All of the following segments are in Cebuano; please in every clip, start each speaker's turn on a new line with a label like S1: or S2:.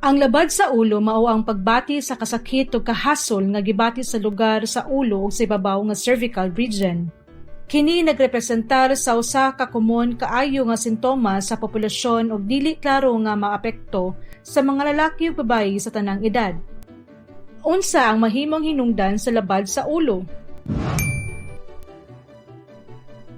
S1: Ang labad sa ulo mao ang pagbati sa kasakit o kahasol nga gibati sa lugar sa ulo ug sa ibabaw nga cervical region. Kini nagrepresentar sa usa ka komon kaayo nga sintomas sa populasyon ug dili klaro nga maapekto sa mga lalaki ug babayi sa tanang edad. Unsa ang mahimong hinungdan sa labad sa ulo?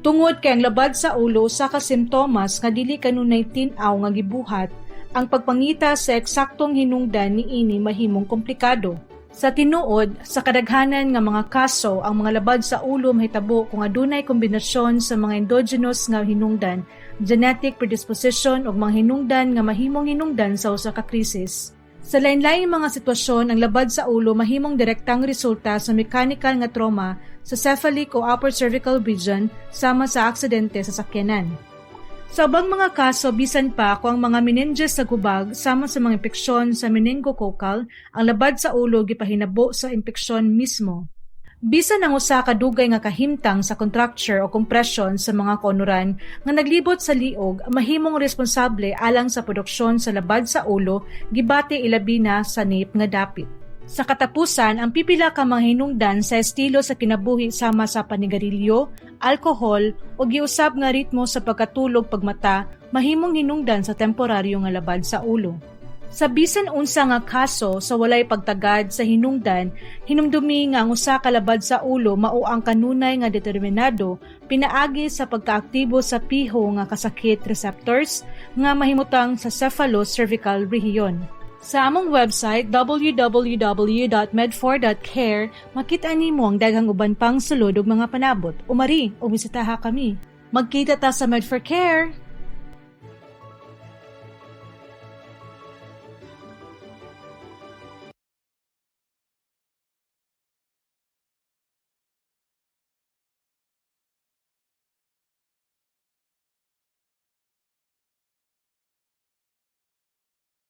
S1: Tungod kay ang labad sa ulo usa ka simptomas nga dili kanunay tin-aw nga gibuhat, ang pagpangita sa eksaktong hinungdan niini mahimong komplikado. Sa tinuod, sa kadaghanan nga mga kaso, ang mga labad sa ulo mahitabo kung adunay kombinasyon sa mga endogenous nga hinungdan, genetic predisposition ug mga hinungdan nga mahimong hinungdan sa usa ka krisis. Sa lain-laing mga sitwasyon, ang labad sa ulo mahimong direktang resulta sa mechanical nga trauma sa cephalic o upper cervical region, sama sa aksidente sa sakyanan. Sa ubang mga kaso, bisan pa kung ang mga meninges sa gubag sama sa mga impeksyon sa meningococcal, ang labad sa ulo gipahinabo sa impeksyon mismo. Bisan ang usa ka dugay nga kahimtang sa contracture o compression sa mga kaunuran nga naglibot sa liog mahimong responsable alang sa produksyon sa labad sa ulo, gibati ilabi na sa nape nga dapit. Sa katapusan, ang pipila ka mga hinungdan sa estilo sa kinabuhi sama sa panigarilyo, alkohol o giusab nga ritmo sa pagkatulog pagmata mahimong hinungdan sa temporaryo nga labad sa ulo. Sa bisan unsa nga kaso sa walay pagtagad sa hinungdan, hinumdumi nga ang usa ka labad sa ulo mao ang kanunay nga determinado pinaagi sa pagkaaktibo sa piho nga kasakit receptors nga mahimutang sa cephalo-cervical rehiyon. Sa among website www.med4.care, makita nimo ang daghang uban pang sulod ug mga panabot. Umari ug bisitaha kami. Magkita ta sa Med4 Care.